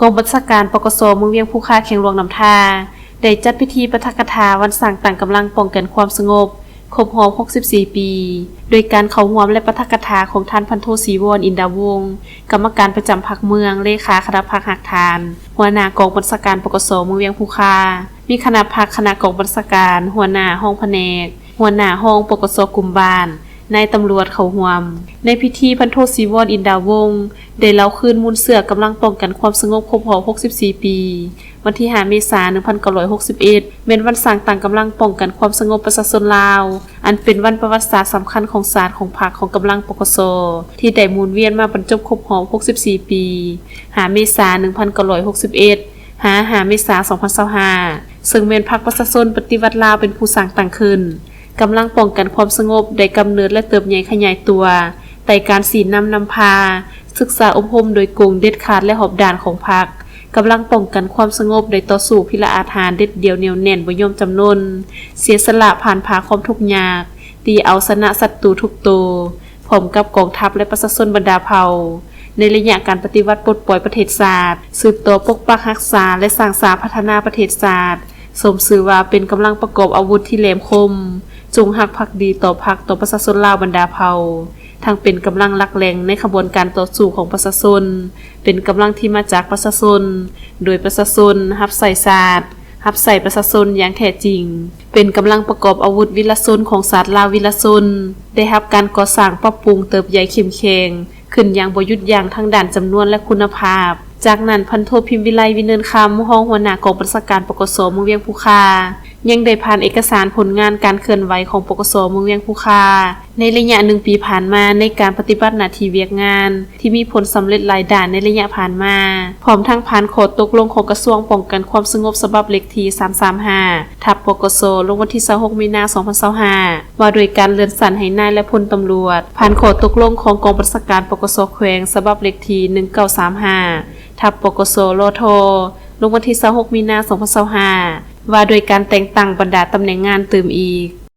ກອງບັນຊາການ ປກສ ເມືອງວຽງພູຄາ ແຂວງຫຼວງນ້ຳທາ ໄດ້ຈັດພິທີປາຖະກະຖາວັນສ້າງຕັ້ງກຳລັງປ້ອງກັນຄວາມສະຫງົບ ຄົບຮອບ ຫົກສິບສີ່ ປີ ໂດຍການເຂົ້າຮ່ວມ ແລະ ປາຖະກະຖາຂອງທ່ານ ພັນໂທ ສີວອນ ອິນດາວົງ ກຳມະການປະຈຳພັກເມືອງ, ເລຂາຄະນະພັກຮາກຖານ, ຫົວໜ້າກອງບັນຊາການ ປກສ ເມືອງວຽງພູຄາ, ມີຄະນະພັກ, ຄະນະກອງບັນຊາການ, ຫົວໜ້າຫ້ອງພະແນກ, ຫົວໜ້າຫ້ອງ ປກສ ກຸ່ມບ້ານ, ນາຍຕຳຫຼວດເຂົ້າຮ່ວມ. ໃນພິທີ ພັນໂທ ສີວອນ ອິນດາວົງ ໄດ້ເລົ່າຄືນມູນເຊື້ອກຳລັງປ້ອງກັນຄວາມສະຫງົບຄົບຮອບ ຫົກສິບສີ່ ປີ ວັນທີ ຫ້າ ເມສາ ໜຶ່ງພັນເກົ້າຮ້ອຍຫົກສິບເອັດ ແມ່ນວັນສ້າງຕັ້ງກຳລັງປ້ອງກັນຄວາມສະຫງົບປະຊາຊົນລາວ ອັນເປັນວັນປະຫວັດສາດສຳຄັນຂອງຊາດ, ຂອງພັກ, ຂອງກຳລັງ ປກສ ທີ່ໄດ້ໝູນວຽນມາບັນຈົບຄົບຮອບ ຫົກສິບສີ່ ປີ ຫ້າ ເມສາ ໜຶ່ງພັນເກົ້າຮ້ອຍຫົກສິບເອັດ ຫາ ຫ້າ ເມສາ ສອງພັນຊາວຫ້າ ເຊິ່ງແມ່ນພັກປະຊາຊົນປະຕິວັດລາວເປັນຜູ້ສ້າງຕັ້ງຂຶ້ນ. ກຳລັງປ້ອງກັນຄວາມສະຫງົບໄດ້ກຳເນີດ ແລະ ເຕີບໃຫຍ່ຂະຫຍາຍຕົວ ໃຕ້ການຊີ້ນຳນຳພາ, ສຶກສາອົບຮົມໂດຍກົງ, ເດັດຂາດ ແລະ ຮອບດ້ານຂອງພັກ. ກຳລັງປ້ອງກັນຄວາມສະຫງົບໄດ້ຕໍ່ສູ້ພິລະອາດຫານ, ເດັດດ່ຽວ, ໜຽວແໜ້ນ, ບໍ່ຍອມຈຳນົນ, ເສຍສະຫຼະ, ຜ່ານຜ່າຄວາມທຸກຍາກ, ຕີເອົາຊະນະສັດຕູທຸກໂຕ, ພ້ອມກັບກອງທັບ ແລະ ປະຊາຊົນບັນດາເຜົ່າ ໃນໄລຍະການປະຕິວັດປົດປ່ອຍປະເທດຊາດ, ສືບຕໍ່ປົກປັກຮັກສາ ແລະ ສ້າງສາພັດທະນາປະເທດຊາດ, ສົມຊື່ວ່າເປັນກຳລັງປະກອບອາວຸດທີ່ແຫຼມຄົມ, ຈົງຮັກພັກດີຕໍ່ພັກ, ຕໍ່ປະຊາຊົນລາວບັນດາເຜົ່າ, ທັງເປັນກຳລັງຫຼັກແຫຼ່ງໃນຂະບວນການຕໍ່ສູ້ຂອງປະຊາຊົນ, ເປັນກຳລັງທີ່ມາຈາກປະຊາຊົນ, ໂດຍປະຊາຊົນ, ຮັບໃຊ້ຊາດ, ຮັບໃຊ້ປະຊາຊົນຢ່າງແທ້ຈິງ, ເປັນກຳລັງປະກອບອາວຸດວິລະຊົນຂອງຊາດລາວວິລະຊົນ, ໄດ້ຮັບການກໍ່ສ້າງ, ປັບປຸງ, ເຕີບໃຫຍ່ເຂັ້ມແຂງ ຂຶ້ນຢ່າງບໍ່ຢຸດຢັ້ງທາງດ້ານຈຳນວນ ແລະ ຄຸນນະພາບ. ຈາກນັ້ນ ພັນໂທ ພິມວິໄລ ວິເນີນຄຳ ຮອງຫົວໜ້າກອງບັນຊາການ ປກສ ເມືອງວຽງພູຄາ ຍັງໄດ້ຜ່ານເອກະສານຜົນງານການເຄື່ອນໄຫວຂອງ ປກສ ເມືອງວຽງພູຄາ ໃນໄລຍະໜຶ່ງປີຜ່ານມາ ໃນການປະຕິບັດໜ້າທີ່ວຽກງານ ທີ່ມີຜົນສຳເລັດຫຼາຍດ້ານໃນໄລຍະຜ່ານມາ, ພ້ອມທັງຜ່ານຂໍ້ຕົກລົງຂອງກະຊວງປ້ອງກັນຄວາມສະຫງົບ ສະບັບເລກທີ ສາມສາມຫ້າ ທັບ ປກສ ລົງວັນທີ ຊາວຫົກ ມີນາ ສອງພັນຊາວຫ້າ ວ່າດ້ວຍການເລື່ອນຊັ້ນໃຫ້ນາຍ ແລະ ພົນຕຳຫຼວດ, ຜ່ານຂໍ້ຕົກລົງຂອງກອງບັນຊາການ ປກສ ແຂວງ ສະບັບເລກທີ ໜຶ່ງເກົ້າສາມຫ້າ ທັບ ປກສ ລທ ລົງວັນທີ ຊາວຫົກ ມີນາ ສອງພັນຊາວຫ້າ ວ່າດ້ວຍການແຕ່ງຕັ້ງບັນດາຕຳແໜ່ງງານຕື່ມອີກ.